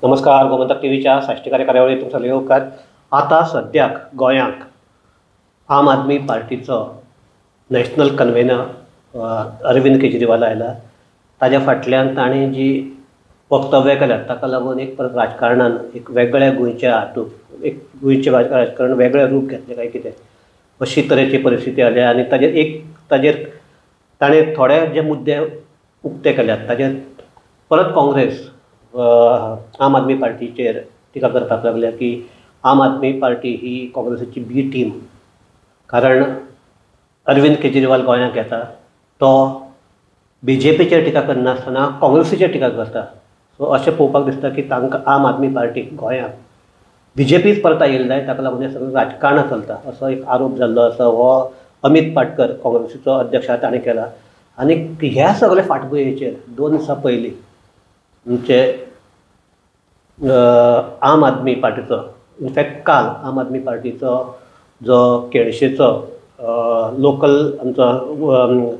नमस्कार, गोमंतक टीव्हीच्या साश्टीकारी कार्यावळीत तुमचो येवकार. आतां सद्याक गोंयांक आम आदमी पार्टीचो नॅशनल कन्वेनर अरविंद केजरीवाल आयला. ताज्या फाटल्यान ताणें जी वक्तव्य केल्यात ताका लागून एक परत राजकारणान एक वेगळ्या गोंयच्या हातूंत एक गोंयचें राजकारण वेगळें रूप घेतलें काय कितें अशी तरेची परिस्थिती आल्या. आनी ताजेर एक ताजेर ताणें थोडे जे मुद्दे उक्ते केल्यात ताजेर परत काँग्रेस आम आदमी पार्टीचेर टिका करपाक लागल्या की आम आदमी पार्टी ही काँग्रेसीची बी टीम, कारण अरविंद केजरीवाल गोंयांक येता तो बीजेपीचेर टिका करनासतना काँग्रेसीचेर टिका करता. सो अशें पळोवपाक दिसता की तांकां आम आदमी पार्टीक गोंयांक बीजेपीच परत आयिल्ली जाय, ताका लागून हें सगळें राजकारणां चलता असो एक आरोप जाल्लो आसा. हो अमीत पाटकर काँग्रेसीचो अध्यक्ष ताणें केला. आनी ह्या सगळ्या फाटभुंयेचेर 2 दिसां पयलीं आमचे आम आदमी पार्टीचो, इनफॅक्ट काल आम आदमी पार्टीचो जो केळशेचो लोकल आमचो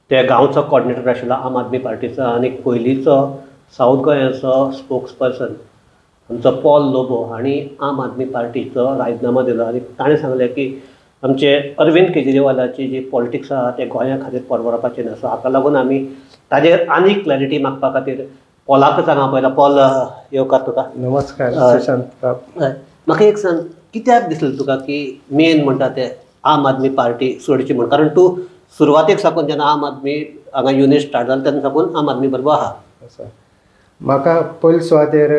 त्या गांवचो कॉर्डिनेटर आशिल्लो आम आदमी पार्टीचो आनी पयलींचो सावथ गोंयाचो स्पोक्स पर्सन आमचो पॉल लोबो हांणी आम आदमी पार्टीचो राजिनामो दिलो. आनी ताणें सांगलें की आमचे अरविंद केजरीवालाची जी पॉलिटिक्स आहा ते गोंया खातीर परवडपाचें ना. सो हाका लागून आमी ताजेर आनीक क्लॅरिटी मागपा खातीर पॉलाकच हांगा पळयला. पॉल, येवकार तुका. नमस्कार सुशांत बाब. म्हाका एक सांग, कित्याक दिसलें तुका की मेन म्हणटा ते आम आदमी पार्टी सोडची म्हण? कारण तूं सुरवातेक साकून जेन्ना आम आदमी हांगा युनिट स्टार्ट जालें तेन्ना साकून आम आदमी बरोबर आहा. आसा. म्हाका पयले सुवातेर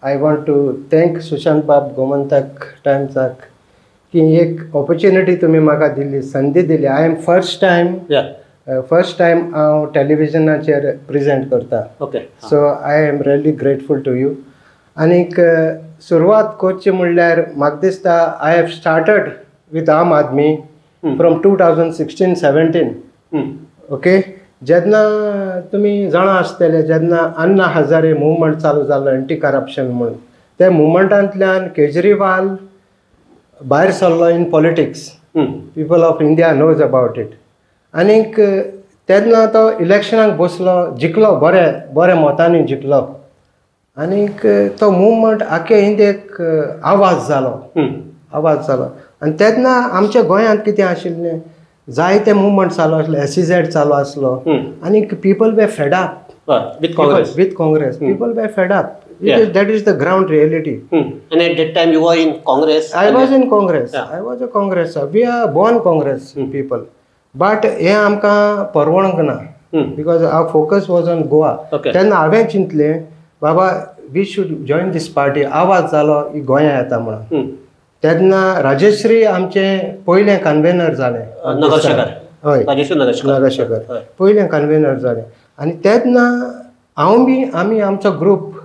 I want to thank Sushant बाब गोमंतक टायम्साक की एक ऑपॉर्च्युनिटी तुमी म्हाका दिली, संदी दिली. I am first time first time हांव टॅलिविजनाचेर प्रेजेंट करता. Okay, so I am really grateful to you. आनीक सुरवात करची म्हणल्यार म्हाका दिसता I have started with Aam Aadmi from 2016-17. Okay, जेन्ना तुमी जाणा आसतले जेन्ना अण्णा हजारे मुवमेंट चालू जालो एंटी करप्शन म्हणून, त्या मुवमेंटांतल्यान केजरीवाल भायर सरलो in politics. People of India knows about it. आनीक तेन्ना तो इलेक्शनाक बसलो, जिखलो, बरे बऱ्या मतांनी जिखलो. आनीक तो मुवमेंट आख्खे इंडियेक आवाज जालो, आवाज जालो. आनी तेन्ना आमच्या गोंयांत कितें आशिल्लें, जायते मुवमेंट चालू आसले, SEZ चालू आसलो. आनीक people were fed up with Congress, with Congress. People were fed up. That is the ground reality. And at that time you were in Congress. I was in Congress. I was a Congress. We are born Congress people. But हें आमकां परवडूंक ना, because our focus was on Goa. तेन्ना हांवें चिंतलें बाबा we should join this party. आवाज जालो ही गोंया येता म्हणून. तेन्ना राजेश्री आमचें पयलें कन्वेनर जालें, नगरशेकर. हय, नगरशेकर पयलें कन्वेनर जालें. आनी तेन्ना हांव बी आमी आमचो ग्रूप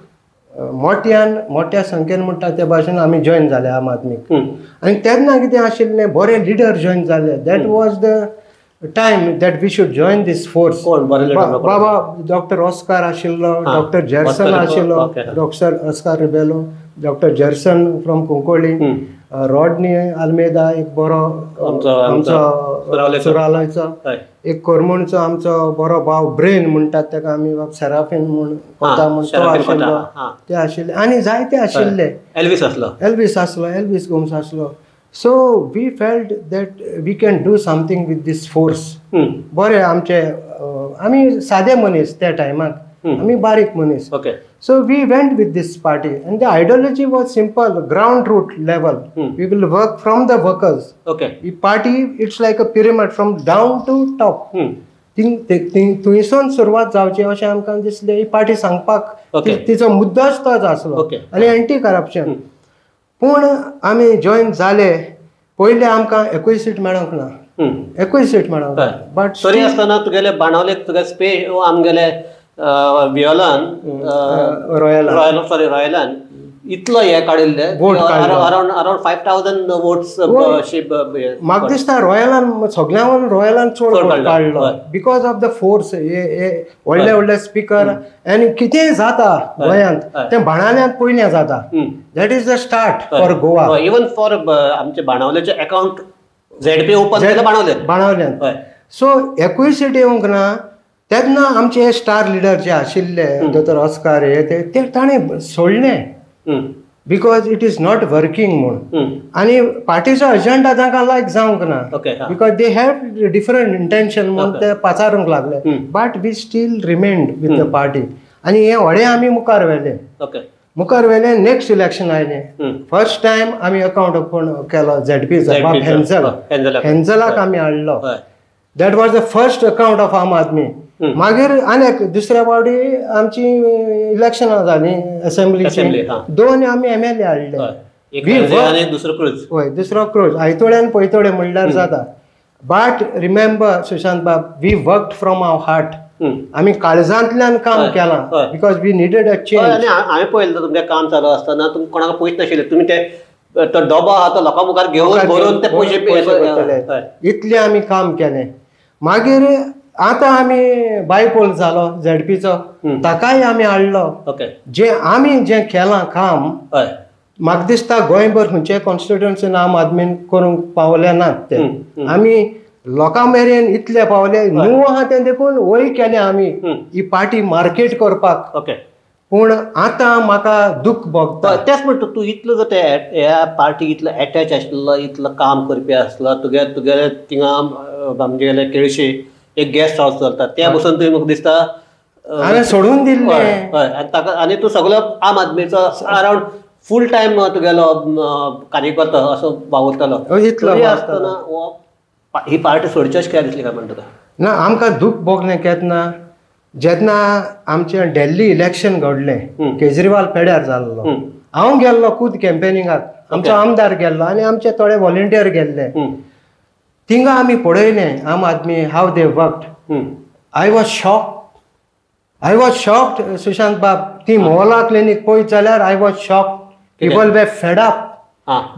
मोट्यान मोट्या संख्येन म्हणटा ते भाशेन आमी जॉयन जाले आम आदमीक. आनी तेन्ना कितें आशिल्लें, बरे लिडर जॉयन जाले. That was the time that we should join this force. Baba doctor Oscar आशिल्लो, डॉक्टर जेर्सन आशिल्लो, doctor Oscar Rebelo, doctor Gerson from Cuncolim, Rodney Almeida एक बरो आमचो सुरालयचो, एक करमणचो आमचो बरो भाव ब्रेन म्हणटात ताका आमी, सेराफीन म्हूण कोता म्हूण तो आशिल्लो, ते आशिल्ले. आनी जायते आशिल्ले. एल्वीस आसलो, एल्वीस आसलो, एल्वीस गोम्स आसलो. So we felt that we can do something with this force. बरे आमचे, आमी सादे मनीस त्या टायमाक, आमी बारीक मनीस. So we went with this party and the ideology was simple, ground root level. We will work from the workers. He party it's like a pyramid from down to top. थंयसून सुरवात जावची अशें आमकां दिसलें. ही पार्टी सांगपाक तिचो मुद्दोच तोच आसलो आनी एंटी करप्शन. पूण आमी जॉयन जाले पयले आमकां एकूय सीट मेळोंक ना, एकूय सीट मेळोंक ना. बट तरी आसतना तुगेले बाणावलेक तुगे स्पेस आमगेले वियोलान रॉयलान, सॉरी रॉयलान इतलो हे काडिल्ले अरावंड अरावंड 5000 वोट्स. म्हाका दिसता रॉयलान सगळ्यांवर रॉयलान चड वोट काडलो because of the force. हे व्हडले व्हडले स्पिकर आनी कितेंय जाता गोंयांत तें बाणावल्यांत पयलें जाता. That is the start for Goa. Even for आमचे बाणावलेचे अकाउंट ZP open केलें बाणावल्यांत, बाणावल्यांत. सो एकूय सीट येवंक ना. तेन्ना आमचे स्टार लिडर जे आशिल्ले दोतोर ऑस्कार हे ते ताणें सोडलें because it is not working म्हूण. आनी पार्टीचो एजंडा तांकां लायक जावंक ना because they have different intention म्हूण ते पाचारूंक लागले. But we still remained with the party आनी हें व्हडें आमी मुखार व्हेलें. मुखार व्हेलें, नेक्स्ट इलेक्शन आयलें. फर्स्ट टायम आमी अकावंट ओपन केलो झेडपीचो, बाब हेन्झल, हेन्झलाक आमी हाडलो. That was the first account of Aam Aadmi. मागीर आनी दुसऱ्या फावटी आमची इलेक्शनां जालीं असेंब्लीची, दोन आमी एमएलए हाडले. हय, दुसरो क्रूज आयतोडे आनी पयतोडे म्हणल्यार जाता. बट रिमेंबर सुशांत बाब, we worked from our heart. आमी काळजांतल्यान काम केलां because we needed a change. हांवें पळयलें तुमचें काम चालू आसतना तुमी कोणाक पयस नाशिल्ले, तुमी ते तो डबो आहा तो लोकां मुखार घेवन भरून ते पयशे करतले, इतलें आमी काम केलें. मागीर आतां आमी बायपोल जालो झेडपीचो, ताकाय आमी हाडलो. जे आमी जें केलां काम म्हाका दिसता गोंयभर खंयचे कॉन्स्टिट्युएन्सीन आम आदमीन करूंक पावले नात ते. आमी लोकां मेरेन इतले पावले न्हू आहा तें देखून वय केलें आमी ही पार्टी मार्केट करपाक. पूण आतां म्हाका दुःख भोगता. तेंच म्हणटा तूं इतलो जर ह्या पार्टी इतलो एटॅच आशिल्लो, इतलो काम करपी आसलो, तुगे तुगे थिंगा आमगेले केळशी एक गेस्ट हावस चलता त्या बसून तुवें म्हाका दिसता हांवें सोडून दिल्लें. हय, आनी ताका आनी तूं सगलो आम आदमीचो अरावंड फूल टायम तुगेलो कार्यकर्तो असो वावुरतालो. इतलो आसतना ही पार्टी सोडची अशें कित्याक दिसली काय म्हणटा तुका? ना, आमकां दूख भोगलें केन्ना, जेन्ना आमचें दिल्ली इलेक्शन घडलें, केजरीवाल पेड्यार जाल्लो, हांव गेल्लो खूद कॅम्पेनिंगाक, आमचो आमदार गेल्लो आनी आमचे थोडे व्हॉलंटियर गेल्ले. थिंगा आमी पळयलें Aam Aadmi how they worked. I was shocked, I was shocked Sushant बाब. ती मोहला क्लिनीक पळयत जाल्यार I was shocked. People were fed up,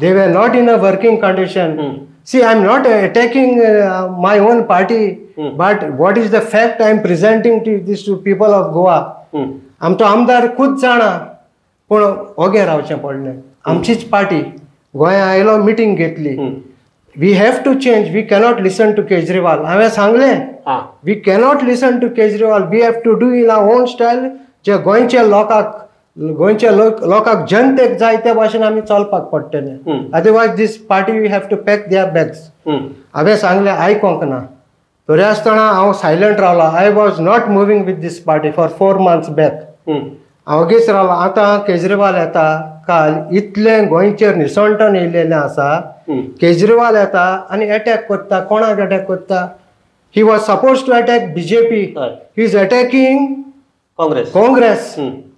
they were not in a working condition. See, I am not attacking my own party, but what is the fact I am presenting to this to people of Goa. आमचो आमदार खूद जाणा, पूण ओगे रावचें पडलें. आमचीच party गोंया आयलो, मिटींग घेतली. We have to change, we cannot listen to Kejriwal. हांवें सांगलें we cannot listen to Kejriwal, we have to do in our own style. जे गोंयच्या लोकांक, गोंयच्या लोकांक जनतेक जाय ते भाशेन आमी चलपाक पडटलें, otherwise this party we have to pack their bags. हांवें सांगलें आयकोंक ना. तरी आसतना हांव सायलंट रावलो. I was not moving with this party for 4 months back. हांव ओगीच रावलो. आतां केजरीवाल येता काल, इतलें गोंयचेर निसणटण येयलेलें आसा, केजरीवाल येता आनी एटॅक करता. कोणाक एटॅक करता? He was suppose to attack BJP, he is attacking Congress. Congress.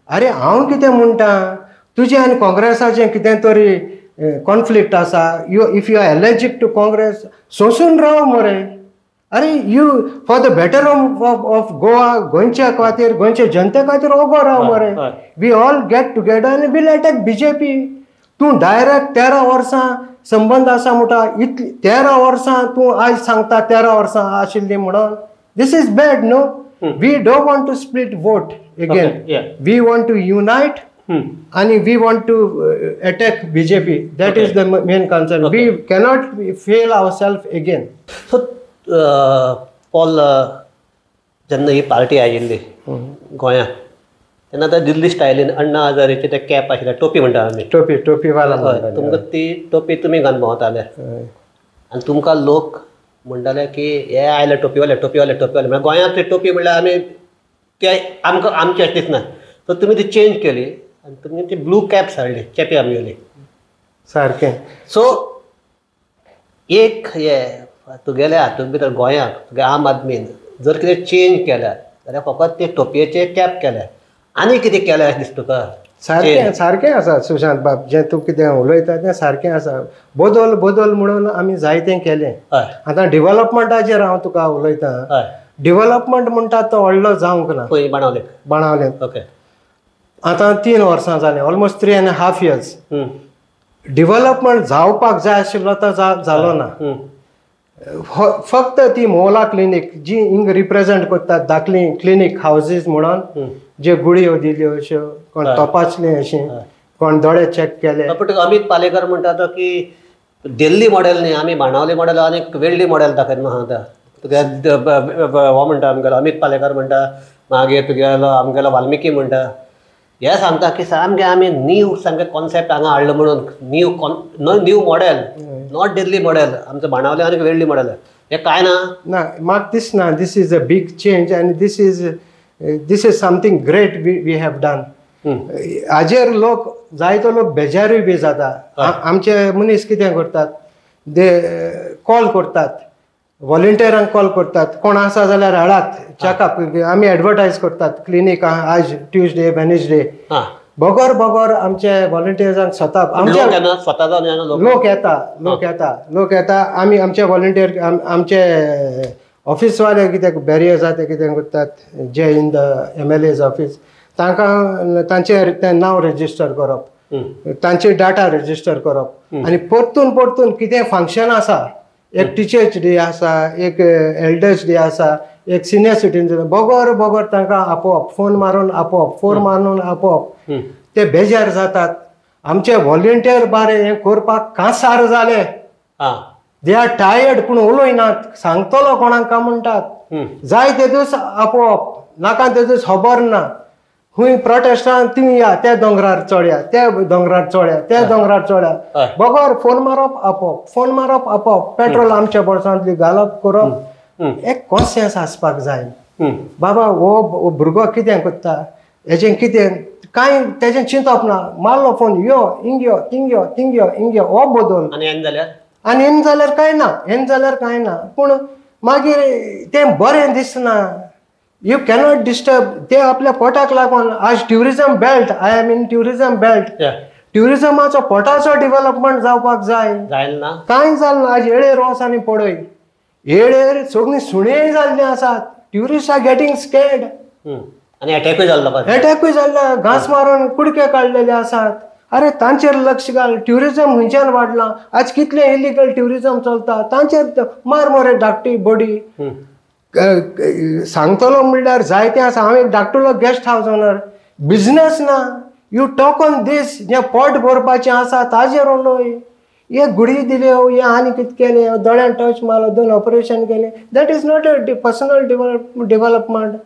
अरे हांव कितें म्हणटा, तुजें आनी काँग्रेसाचें कितें तरी कॉन्फ्लिक्ट आसा. You if you are allergic to Congress सोंसून राव मरे. अरे you for the better of Goa, गोंयच्या खातीर, गोंयच्या जनते खातीर ओगो राव मरे. We all get together आनी वील एटॅक बीजेपी. तूं डायरेक्ट 13 वर्सां संबंद आसा म्हणटा, इतली 13 वर्सां तूं आयज सांगता 13 वर्सां आशिल्ली म्हणून. This is bad no. We don't want to split vote again. We want to unite and we want to attack BJP. That is the main concern. We cannot fail ourselves again. So, Paul, जेन्ना ही party आयिल्ली गोंयांत तेन्ना त्या दिल्ली स्टायलीन अण्णा हजारेचे ते cap आशिल्ले, टोपी म्हणटा आमी, टोपी, टोपीवाला. तुमकां ती टोपी तुमी घालून भोंवताले आनी तुमकां लोक म्हणटाले की हे आयले टोपीवाले, टोपीवाले, टोपीवाले. म्हळ्यार गोंयांत ती टोपी म्हणल्यार आमी ते आमकां आमची अशें दिसना. सो तुमी ती चेंज केली आनी तुमी ती ब्लू कॅप्स हाडली, चेपे आमगेली सारकें. सो एक हे तुगेल्या हातूंत भितर गोंयांत तुगे आम आदमीन जर कितें चेंज केल्यार जाल्यार फकत ते टोपयेचे कॅप केल्या, आनी कितें केलें अशें दिसता तुका? सारकें, सारकें आसा सुशांत बाब, जें तूं कितें उलयता तें सारकें आसा. बदल बदल म्हणून आमी जायतें केलें. आतां डिवलपमेंटाचेर हांव तुका उलयतां. डिवलपमेंट म्हणटा तो व्हडलो जावंक ना बाणावले, बाणावले. ओके, आतां 3 वर्सां जालीं, ऑलमोस्ट 3.5 इयर्स. डिवलपमेंट जावपाक जाय आशिल्लो तो जालो ना. फक्त ती मोहला क्लिनीक जी हिंग रिप्रेजेंट करतात, दाखली क्लिनीक हावजीस म्हणून, जे गुळयो दिल्यो अश्यो, कोण तपासले अशें, कोण दोळे चॅक केले. पूण अमीत पालेकर म्हणटा तो की दिल्ली मॉडेल न्ही, आमी बाणावली मॉडेल आनी वेळ्ळी मॉडेल दाखयता आतां. तुगे हो म्हणटा आमगेलो अमित पालेकर म्हणटा, मागीर तुगेलो आमगेलो वाल्मिकी म्हणटा, हे सांगता की सामकें आमी न्यू सामकें कॉन्सेप्ट हांगा हाडलो म्हणून, new new model, not Delhi model, आमचो बाणावले आनी वेळ्ळी मॉडेल, हें कांय ना. ना, म्हाका दिसना this is a big change आनी this is something great we have done. हाजेर लोक जायतो लोक बेजारूय बी जाता. आमचे मनीस कितें करतात, they call करतात, व्हॉलंटियरांक कॉल करतात, कोण आसा जाल्यार हाडात चॅकअप, आमी एडवर्टायज करतात क्लिनीक आज ट्युजडे वेनसडे, बगर बगर आमचे व्हॉलंटियर्सांक स्वता आमचे लोक येता, लोक येता, लोक येता. आमी आमचे व्हॉलंटियर आमचे ऑफिसवाले कित्याक बॅरियर्स आसा ते कितें करतात, जे in the MLA's office तांकां तांचें तें नांव रजिस्टर करप, तांचे डाटा रजिस्टर करप आनी परतून परतून कितें फंक्शन आसा, एक टिचर्स डे आसा, एक एल्डर्स डे आसा, एक सिनियर सिटीजन, बगर बगर तांकां आपोवप, फोन मारून आपोवप, फोन मारून आपोवप, ते बेजार जातात. आमचे व्हॉलंटियर बारे हें करपाक कांसार जाले, they are tired, पूण उलयनात, सांगतलो कोणाक काय म्हणटात, जाय ते दीस आपोवप, नाका ते दीस खबर ना, खूंय प्रोटेस्टान थिंग या, त्या दोंगरार चोड्या, त्या दोंगरार चोड्या, त्या दोंगरार चोड्या, बगर फोन मारप आपोवप, फोन मारप आपोवप, पेट्रोल आमच्या बोल्सांतली घालप करप. एक कॉन्शियस आसपाक जाय, बाबा हो भुरगो कितें करता, हेजें कितें कांय तेजें चिंतप ना, मारलो फोन यो हिंग यो थिंग यो थिंग यो हिंग यो, हो बदल. आनी हें जाल्यार, आनी हें जाल्यार कांय ना, हें जाल्यार कांय ना, पूण मागीर तें बरें दिसना. You cannot disturb. ते आपल्या पोटाक लागून आज tourism belt, I am in tourism belt, ट्युरिजमाचो पोटाचो डिवलपमेंट जावपाक जाय, जायना कांय जालें ना. आज येळेर वच आनी पळय, येळेर सगळीं सुणें जाल्लीं आसात, ट्युरिस्ट are getting scared. आनी एटॅकूय जाल्लो, एटॅकूय जाल्लो, घांस मारून कुडके काडलेले आसात. अरे तांचेर लक्ष घाल, ट्युरिजम खंयच्यान वाडलां, आज कितलें इलिगल ट्युरिजम चलता, तांचेर मार मरे धाकटी बडी. सांगतलो म्हणल्यार जायतें आसा. हांव एक धाकटुलो गेस्ट हावस ओनर, बिजनस ना, you talk on these, जें पोट भरपाचें आसा ताजेर उलय. हे गुडी दिल्यो, हे आनी कितें केलें, दोळ्यान टच मारलो, 2 ऑपरेशन केलें, that is not a personal development.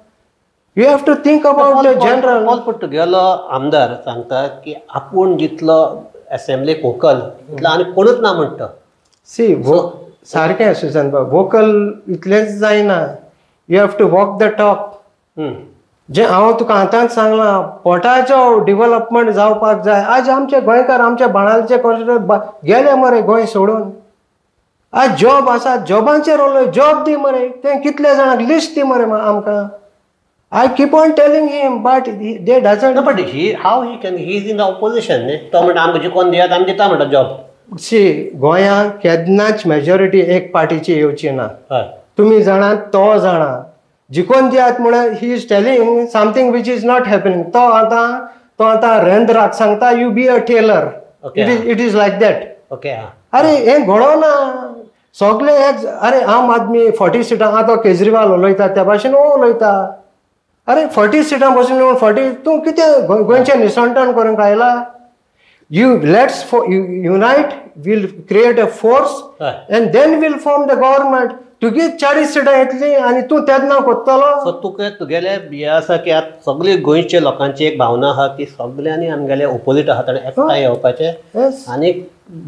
You have to think about the general. पूण तुगेलो आमदार सांगता की आपूण जितलो एसेंब्लीक वोकल तितलो आनी कोणूच ना म्हणटा. सी सारकें सुजन बाब, वोकल इतलेंच जायना, you have to walk the talk. जें हांव तुका आतांच सांगलां, पोटाचो डिवलपमेंट जावपाक जाय. आज आमचे गोंयकार, आमच्या बाणालचे कॉन्स्टिट्युएंट गेले मरे गोंय सोडून, आज जॉब आसा, जॉबांचेर उलय, जॉब दी मरे, तें कितले जाणांक लिस्ट दी मरे आमकां. I keep on telling him, but they doesn't. No, but he, how he can, he is in the opposition. तो म्हणटा आमकां जिखोवन दियात, आमी दिता म्हणटा जॉब. सी गोंयांत केन्नाच मेजॉरिटी एक पार्टीची येवची ना, तुमी जाणात, तो जाणा, जिखोवन दियात म्हळ्यार he is telling something which is not happening. तो आतां रेंद्राक सांगता, you be a tailor, it is like that. Okay, अरे हें घडोना सगळे. अरे आम आदमी 40 सिटां, आतां केजरीवाल उलयता त्या भाशेन हो उलयता. अरे 40 सिटां बसून 40, तूं कितें गोंयचें निसणटण करूंक आयला? You let's unite, we'll create a force and then we'll form the government. तुगी 40 सिटां येतली आनी तूं तेन्ना करतलो. सो तुका तुगेलें हें आसा की आतां सगळे गोंयचे लोकांची एक भावना आहा की सगळ्यांनी आमगेले ओपोजीट आहा ताणें एकठांय येवपाचें आनी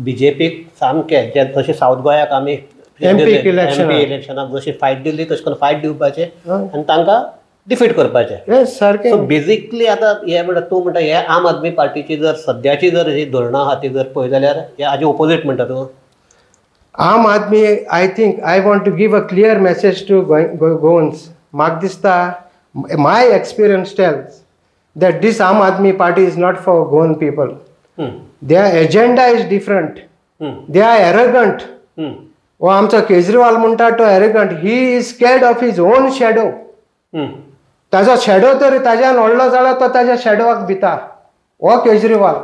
बीजेपीक सामकें जे जशें सावथ गोंयाक आमी एमपी इलेक्शनाक जशी फायट दिली तशें करून फायट दिवपाचें आनी तांकां डिफीट करपाचें. सारकें. सो बेजिकली आतां हें म्हणटा तूं म्हणटा हे आम आदमी पार्टीची जर सद्याची जर ही धोरणां आहा ती जर पळयत जाल्यार हे हाजे ओपोजीट म्हणटा तूं. Aam Aadmi, I think I want to give a clear message to Goans. म्हाका दिसता my experience tells that this Aam Aadmi Party is not for Goan people. Their agenda is different, they are arrogant. हो आमचो केजरीवाल म्हणटा तो arrogant, he is scared of his own shadow. ताजो shadow तर ताज्यान व्हडलो जाल्यार तो ताज्या शॅडोवाक भिता. हो Kejriwal,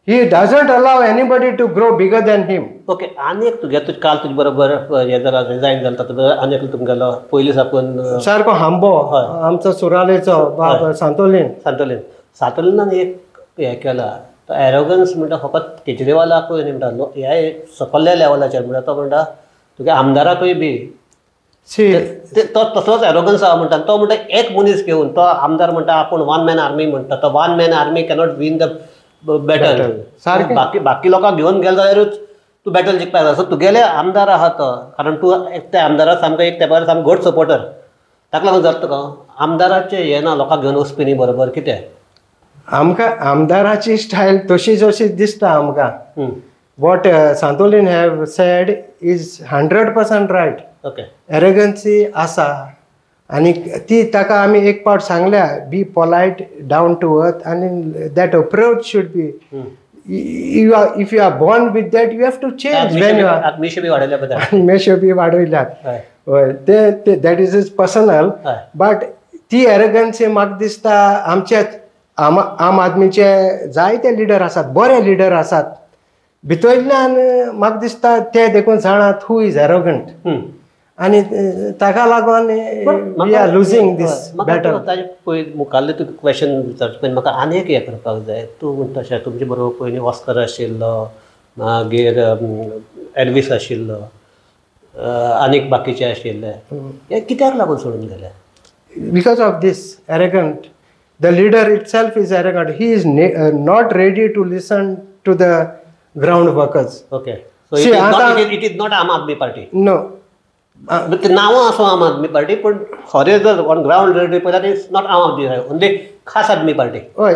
he doesn't allow anybody to grow bigger than him. Okay, आनी एक तुगे काल तुजे बरोबर हें जाला, रिजायन जालें तातूंत आनी एकलो तुमगेलो पयलीं साकून सारको हांबो आमचो सुरालेचो बाब सांतोलीन, सांतोलीन, सांतोलिनान एक हें केलां, तो एरोगन्स म्हणटा फकत केजरीवालाकूय न्ही म्हणटा, ह्या सकयल्या लेवलाचेर म्हणटा तो म्हणटा तुगे आमदाराकूय बी तो तसलोच एरोगन्स आहा म्हणटा तो, म्हणटा एक मनीस घेवन तो आमदार म्हणटा आपूण वन मॅन आर्मी म्हणटा, तो one man army cannot win the battle. बाकी बाकी लोकांक घेवन गेले जाल्यारूच तूं बॅटल जिखपाक जाय. सो तुगेले आमदार आहा तो, कारण तूं एक त्या आमदारा सामको एक तेंपार सामको घट सपोर्टर, ताका लागून जाता तुका आमदाराचें हें ना, लोकांक घेवन वचपी न्ही बरोबर. कितें आमकां आमदाराची स्टायल तशीच अशी दिसता आमकां. What Santolin have said is 100% right. Okay, arrogancy आसा आनी ती ताका आमी एक पावट सांगल्या, be polite, down to earth, आनी that approach should be. You are, if you are born with that, you have to change when you are. Meesho बी वाडयल्या, मिशो बी वाडयल्यात, हय, ते that is is personal. But ती एरोगन्सी म्हाका दिसता आमच्या आम आदमीचे जायते लिडर आसात, बरे लिडर आसात भितरल्यान, म्हाका दिसता ते देखून जाणात हू is arrogant, आनी ताका लागून we are losing this battle. ताजे पयलीं मुखारलें तुका क्वेशन विचारचें पयलीं म्हाका आनी एक हें करपाक जाय. तूं म्हणटा अशें तुमचे बरोबर पयलीं ऑस्कर आशिल्लो, मागीर एल्वीस आशिल्लो, आनीक बाकीचे आशिल्ले, हे कित्याक लागून सोडून गेले? Because of this arrogant. The leader itself is arrogant. He is not ready to listen to the ground workers. Okay, so it is not Aam Aadmi Party. No, नांवां आसूं आम आदमी पार्टी, पूण खरें जर ऑन ग्रावंड रेडी पळयल्यार it's not Aam Aadmi, only Khas Aadmi Party. हय,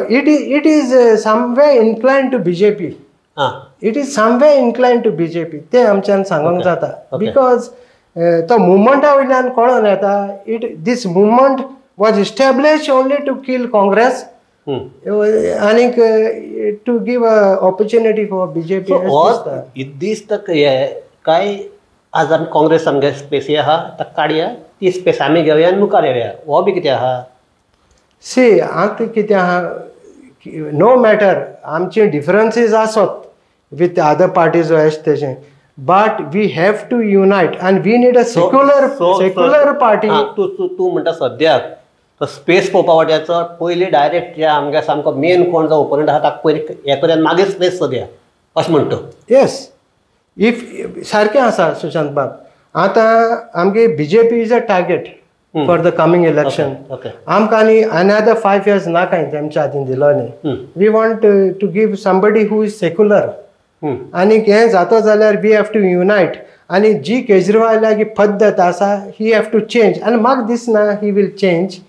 it is someway incline to BJP. आं, it is someway incline to BJP, तें आमच्यान सांगूंक जाता. Because तो मुवमेंटा वयल्यान कळोन येता, it this movement was establish only to kill Congress आनीक to give a opportunity for BJP. दिसता काय आज आमी काँग्रेस आमगे स्पेस आहा ताका काडया, ती स्पेस आमी घेवया आनी मुखार येवया, हो बी कितें आहा? सी, आतां कितें आहा, नो मॅटर आमचे डिफरन्सीस आसत विथ अदर पार्टीज अशें तशें, but we have to unite and we need a secular party. तूं तूं म्हणटा सद्याक तो स्पेस पळोवपा वाट्याचो पयलीं डायरेक्ट ज्या आमगे सामको मेन कोण जो ओपोनंट आहा ताका पयलीं हें करूया, मागीर स्पेस सोदया अशें म्हणटा. येस, if सारकें आसा सुशांत बाब. आतां आमगे BJP is a target for the coming election. आमकां आनी अनदर 5 years नाकाय तेमच्या हातीन दिलो न्ही. We want to give somebody who is secular. आनी हें जाता जाल्यार we have to unite. आनी जी केजरीवालाची पद्दत आसा he have to change, आनी म्हाका दिसना he will change.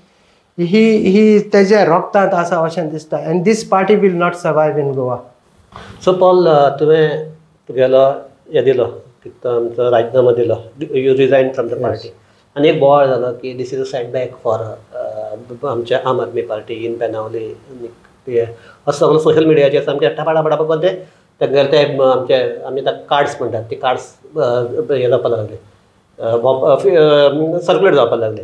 ही ही तेज्या रोगतांत आसा अशें दिसता, and this party will not survive in Goa. So Paul, तुवें तुगेलो हें दिलो, कितें आमचो राजिनामो दिलो, you resign from the party, आनी एक बोवाळ जालो की this is a setback for आमच्या आम आदमी पार्टी इन बेनावली. आनी असो सगळो सोशल मिडियाचेर सामकें ठपाठापा करून ते तेंगेले ते आमचे आमी ताका कार्ड्स म्हणटात, ते कार्ड्स हे जावपाक लागले, सर्कुलेट जावपाक लागले.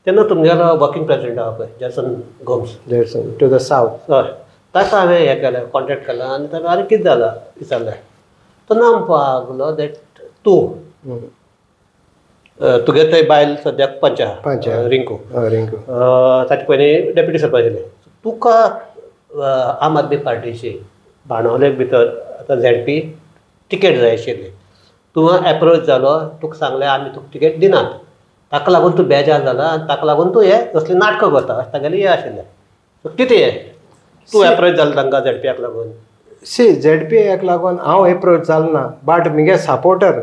तेन्ना तुमगेलो वर्किंग प्रेसिडेंट आहा पळय Jason Gomes, Jason to the south, हय, ताका हांवें हें केलें, कॉन्टेक्ट केलो आनी ताका आरे कितें जालां विचारलें. तो ना म्हणपाक लागलो that तूं तुगे थंय बायल सद्याक पंच आहा, रिंकू, रिंकू, ताचे पयलीं डेप्युटी सरपंच आशिल्लें. तुका आम आदमी पार्टीची बाणावले भितर आतां झेडपी तिकेट जाय आशिल्ली, तूं एप्रोच जालो, तुका सांगलें आमी तुका तिकेट दिनात, ताका लागून तूं बेजार जाला आनी ताका लागून तूं हें असलीं नाटकां करता अशें तागेलें हें आशिल्लें. कितें हें तूं एप्रोच जालो तांकां झेडपीयाक लागून? सी, झेडपीयाक लागून हांव एप्रोच जालो ना, बट म्हगे सपोर्टर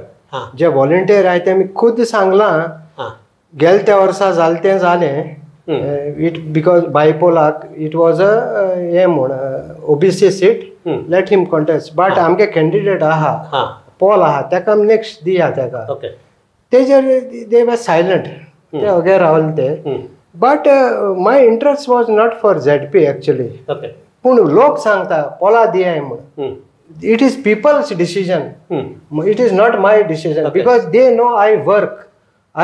जे वॉलंटियर आहाय ते आमी खुद सांगलां गेले त्या वर्सा जालें तें जालें, it because बायपोलाक it was a हें म्हूण OBC seat, let him contest. But आमगे कॅन्डिडेट आहा पॉल आहा, ताका आमी नेक्स्ट दिया ताका. तेजेर दे वर सायलंट, ते वगैरे रावले ते. But my interest was not for ZP actually, पूण लोक सांगता पॉला दियाय म्हूण. It is people's decision, it is not my decision, because they know I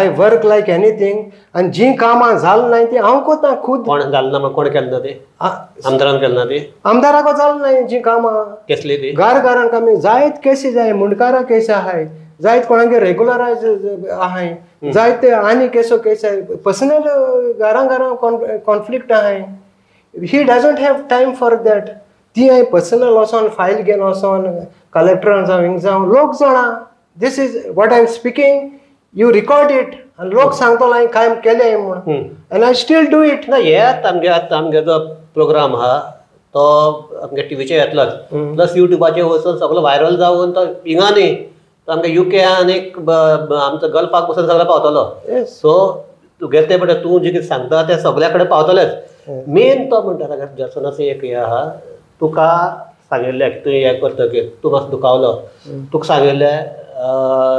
work like anything. आनी जीं कामां जालीं नाय तीं हांव कोता खूद. कोण जालें ना? कोण केलें ना तें? आमदारान केलें ना तें? आमदाराक जालें नाय जीं कामां. केसली ती? घर घरान कामां जायत केसी जाय, मुंडकारा केस आहाय, जायत कोणागे रेगुलरायज आहाय, जायत आनी केसो केस आहाय, पर्सनल घरां घरां कॉन्फ्लिक्ट आहाय. He doesn't have time for that. ती हांवें पर्सनल वचोन फायल घेवन वचोन कलेक्टरान जावं हिंग जावं लोक जाणा, this is what I am speaking, you record it. आनी लोक सांगतलो हांवें कांय केलें म्हूण आनी I still do it. ना हे आमगे आतां आमगे जो प्रोग्राम आहा तो आमगे टिवीचेर येतलोच, प्लस युट्यूबाचेर वचून सगळो व्हायरल जावन तो हिंगा न्ही तो आमगे युके आनी आमचो गल्फाक पसून सगळो पावतलो. सो तुगे तें म्हणटा तूं जें कितें सांगता तें सगळ्या कडेन पावतलेच. मेन तो म्हणटा जसनाचो एक हें आहा, तुका सांगिल्लें की तूं हें करतकीर तूं मातसो दुखावलो, तुका सांगिल्लें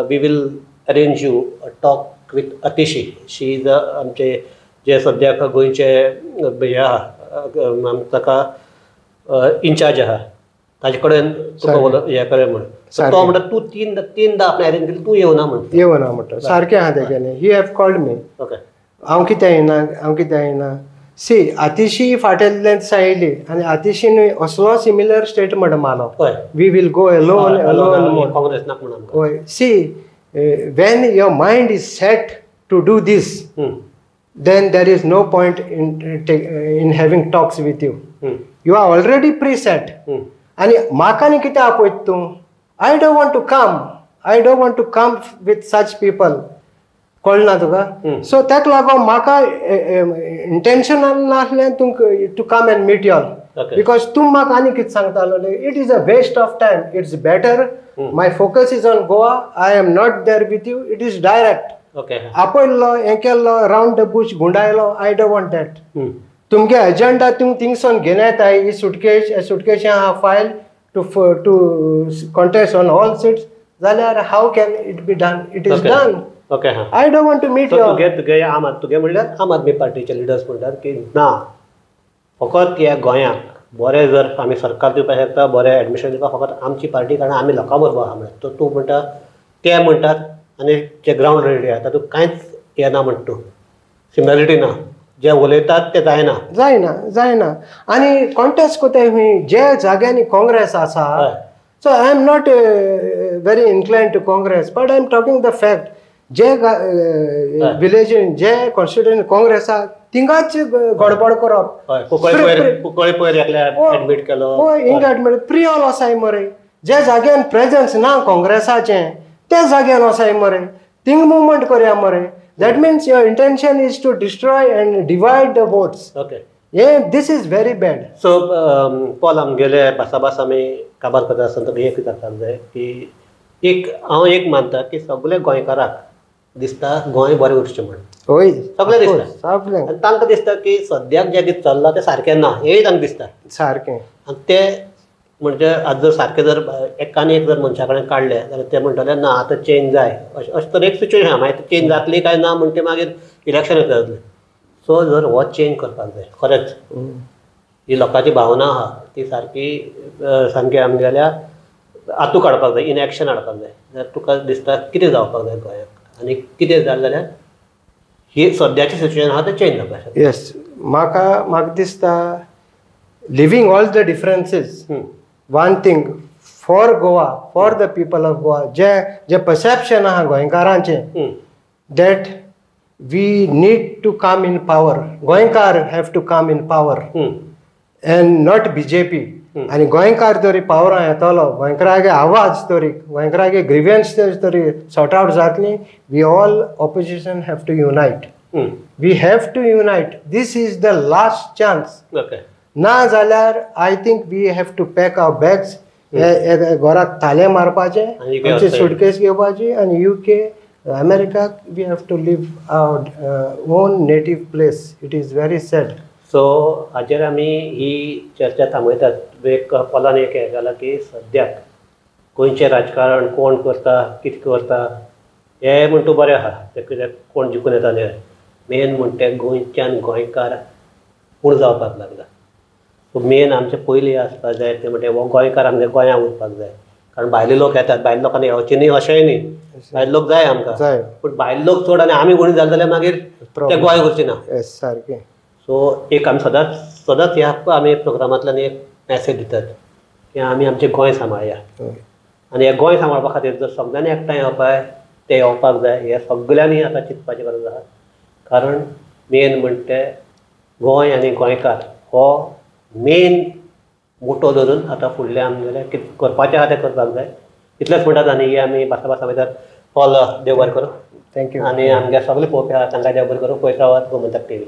we will arrange you a talk with Atishi, she is आमचे जे सद्याक गोंयचे हे आहा ताका इन्चार्ज आहा, ताजे कडेन तुका हें कर म्हण. तो म्हणटा तूं तीनदां आपणें अरेंज केलें, तूं येवना म्हणटा. येवना म्हणटा सारकें आहा तेगेलें. He have called me. Okay हांव कित्याक येना, हांव कित्याक येना. सी आतिशी फाटल्यान दिसा येयली आनी आतिशीन असलो सिमिलर स्टेटमेंट मारलो, we will go alone alone Congress नाक म्हणून. हय, see when your mind is set to do this then there is no point in having talks with you. You are already preset. आनी म्हाका न्ही कितें आपयता तूं? I don't want to come, I don't want to come with such people. कळना ना तुका? So ताका लागून म्हाका इंटेन्शनल नासलें तुमकां to come and meet y'all, because तूं म्हाका आनी कितें सांगतालो, it is a waste of time. It's better my focus is on Goa, I am not there with you. It is direct. आपयल्लो हें केल्लो, round the Bush गुंडायलो, I don't want that. तुमगे agenda तुम थिंगसून घेवन येताय, ही सुटकेश सुटकेश आहा file to to contest on all seats जाल्यार how can it be done? It is done. Okay I don't want to meet you. तुगे तुगे आम तुगे म्हणल्यार आम आदमी पार्टीचे लिडर्स म्हणटात की ना, फकत ह्या गोंयांक बरें जर आमी सरकार दिवपाक शकता, बरें एडमिशन दिवपाक फकत आमची पार्टी, कारण आमी लोकां बरोबर आहा म्हणल्यार. तर तूं म्हणटा ते म्हणटात आनी जे ग्रावंड रेडी आहा तातूंत कांयच हें ना म्हणटा तूं, सिमिलरिटी ना, जे उलयतात ते जायना जायना जायना. आनी कॉन्टेस्ट कोताय खंय जे जाग्यांनी काँग्रेस आसा. So I am not very incline to Congress, but I am talking the fact. जे विलेजीन जे कॉन्स्टिट्युएंट काँग्रेस आहा थिंगाच गडबड करप. हय, हिंगा एडमीट प्रियोल वसाय मरे, जे जाग्यान प्रेजन्स ना काँग्रेसाचें त्या जाग्यान वसाय मरे, थिंग मुवमेंट करया मरे. That means your intention is to destroy and divide the votes. Okay, hey this is very bad. So Paul आमगेले भासाभास आमी काबार करता आसतना तुका एक विचारपाक जाय की एक हांव एक मानता की सगळे गोंयकाराक दिसता गोंय बरें उरचें म्हण. हय, सगळें दिसता सगळें. आनी तांकां दिसता की सद्याक जें कितें चल्लां तें सारकें ना, हेंय तांकां दिसता सारकें. आनी ते म्हणजे आज जर सारकें जर एकान एक जर मनशा कडेन काडलें जाल्यार ते म्हणटले ना आतां चेंज जाय, अशें अशें तर एक सिच्युएशन आहा. मागीर चेंज जातली काय ना म्हण ते मागीर इलेक्शन जातलें. सो जर हो चेंज करपाक जाय खरेंच, ही लोकांची भावना आहा ती सारकी सामकी आमगेल्या आतू काडपाक जाय, इन एक्शन हाडपाक जाय. जाल्यार तुका दिसता कितें जावपाक जाय गोंयांत आनी कितें जालें जाल्यार ही सद्याची सिच्युएशन आहा तें चेंज जावपाक शकता? येस, म्हाका म्हाका दिसता living all the differences, one thing for Goa, for the people of Goa, J J perception आहा गोंयकारांचें that we need to come in power, गोंयकार have to come in power and not B J P. आनी गोंयकार तरी पावरां येतलो, गोंयकारागे आवाज तरी, गोंयकारागे ग्रिवियन्स तरी सॉर्ट आवट जातली. We all opposition have to unite, we have to unite. This is the last chance. ना जाल्यार I think we have to pack our bags, घराक थाले मारपाचे, आमची सुटकेस घेवपाची आनी UK America we have to leave our own native place. It is very sad. So हाजेर आमी ही चर्चा थांबयतात. एक पॉलान एक हें जालां की सद्याक गोंयचें राजकारण कोण करता कितें करता हें म्हण तूं बरें आहा, तें कित्याक कोण जिखून येता न्ही. मेन म्हण तें गोंयच्यान गोंयकार पूण जावपाक लागला. सो मेन आमचें पयलीं आसपाक जाय तें म्हणटा हो गोंयकार आमगे गोंयांत उरपाक जाय, कारण भायले लोक येतात, भायले लोकांनी येवचे न्ही अशेंय न्ही, भायले लोक जाय आमकां, पूण भायले लोक चड आनी आमी कोणी जाले जाल्यार मागीर ते गोंय उरचे ना. सारकें. सो एक आमी सदांच सदांच ह्या आमी प्रोग्रामांतल्यान एक मॅसेज दितात की आमी आमचें गोंय सांबाळया, आनी हें गोंय सांबाळपा खातीर जर सगळ्यांनी एकठांय येवपाक तें येवपाक जाय, हें सगळ्यांनी आतां चिंतपाची गरज आसा. कारण मेन म्हणटा तें गोंय आनी गोंयकार हो मेन मोटो धरून आतां फुडलें आमगेलें कितें करपाचें आहा तें करपाक जाय. इतलेंच म्हणटात आनी हे आमी भासाभास वयतात. पॉल, देव बरें करूं. Thank you. आनी आमगे सगळे पळोवपी आहा तांकां देव बरें करूं. पळयत रावात गोमंतक टीव्ही.